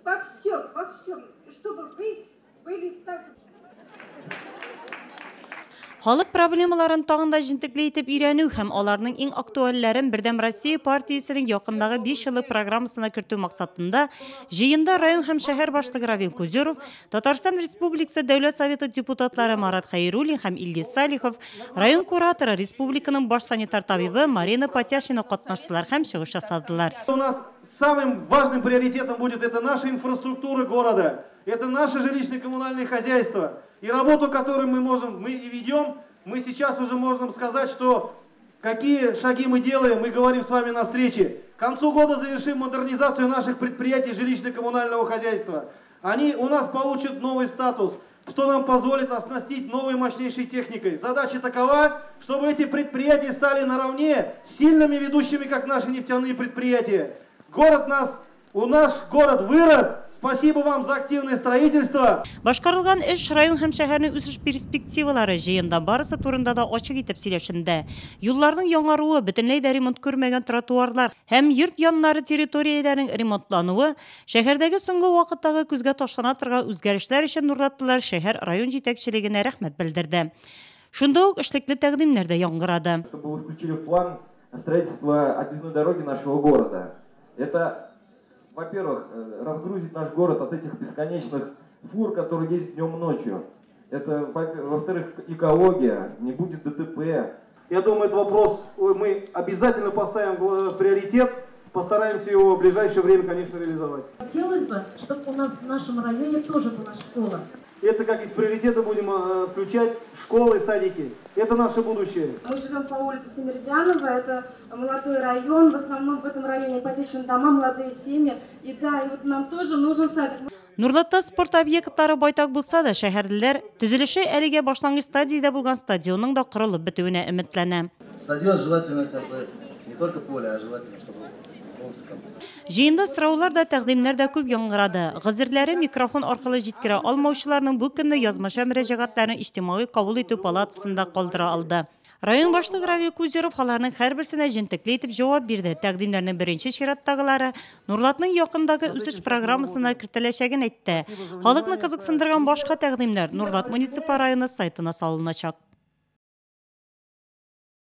Во всем, во всем, чтобы вы были так. Халык проблемаларын тагын да җентекле итеп өйрәнү һәм аларның иң актуальләрен Бердәм Россия партиясенең якындагы 5 еллык программасына кертү максатында җыенда район һәм шәһәр башлыгы Равил Кузюров, Татарстан Республикасы Дәүләт Советы депутатлары Марат Хәйруллин һәм Илгиз Салихов, район кураторы, республиканың баш санитар табибы Марина Патяшина катнаштылар һәм чыгыш ясадылар. У нас самым важным приоритетом будет это наша инфраструктура города, это наше жилищно-коммунальное хозяйство. И работу, которую мы можем, мы и ведем, мы сейчас уже можем сказать, что какие шаги мы делаем, мы говорим с вами на встрече. К концу года завершим модернизацию наших предприятий жилищно-коммунального хозяйства. Они у нас получат новый статус, что нам позволит оснастить новой мощнейшей техникой. Задача такова, чтобы эти предприятия стали наравне с сильными ведущими, как наши нефтяные предприятия. Город нас, у наш город вырос. Спасибо вам за активное строительство. Башкарылган эш, район һәм шәһәрнең үсеш перспективалары җыенда барысы турында да ачык итеп сөйләшенде. Юлларның яңаруы, бөтенләй дә ремонт күрмәгән тротуарлар һәм йорт яннары территорияләренең ремонтлануы, шәһәрдәге соңгы вакыттагы күзгә ташлана торган үзгәрешләр өчен нурлатлылар шәһәр район җитәкчелегенә рәхмәт белдерде. Шунда ук эшлекле тәкъдимнәр дә яңгырады. Чтобы вы включили в план строительство объездной дороги нашего города. Это, во-первых, разгрузить наш город от этих бесконечных фур, которые ездят днем и ночью. Это, во-вторых, экология, не будет ДТП. Я думаю, этот вопрос мы обязательно поставим в приоритет, постараемся его в ближайшее время, конечно, реализовать. Хотелось бы, чтобы у нас в нашем районе тоже была школа. Это как из приоритета будем включать школы, садики. Это наше будущее. Мы живем по улице Тимирзянова, это молодой район. В основном в этом районе ипотечные дома, молодые семьи. И да, и вот нам тоже нужен садик. Нурлатта спорт объектлары байтак булса да, шәһәрлеләр төзелеше әлегә башлангыч стадиядә булган стадионның да корылып бетүенә өметләнә. Стадион желательно как бы не только поле, а желательно, чтобы полностью там. Җыенда сораулар да, тәкъдимнәр дә күп яңгырады. Гозерләре микрофон аркылы җиткерә алмаучыларның бу көнне язмача мөрәҗәгатьләрен иҗтимагый кабул итү палатасында калдыра алды. Район башлыгы Равил Кузюров аларның һәрберсенә җентекле итеп җавап бирде. Тәкъдимнәрнең беренче чираттагылары Нурлатның якындагы үсеш программасына кертеләчәген әйтте. Халыкны кызыксындырган башка тәкъдимнәр Нурлат муниципаль районы сайтына салыначак.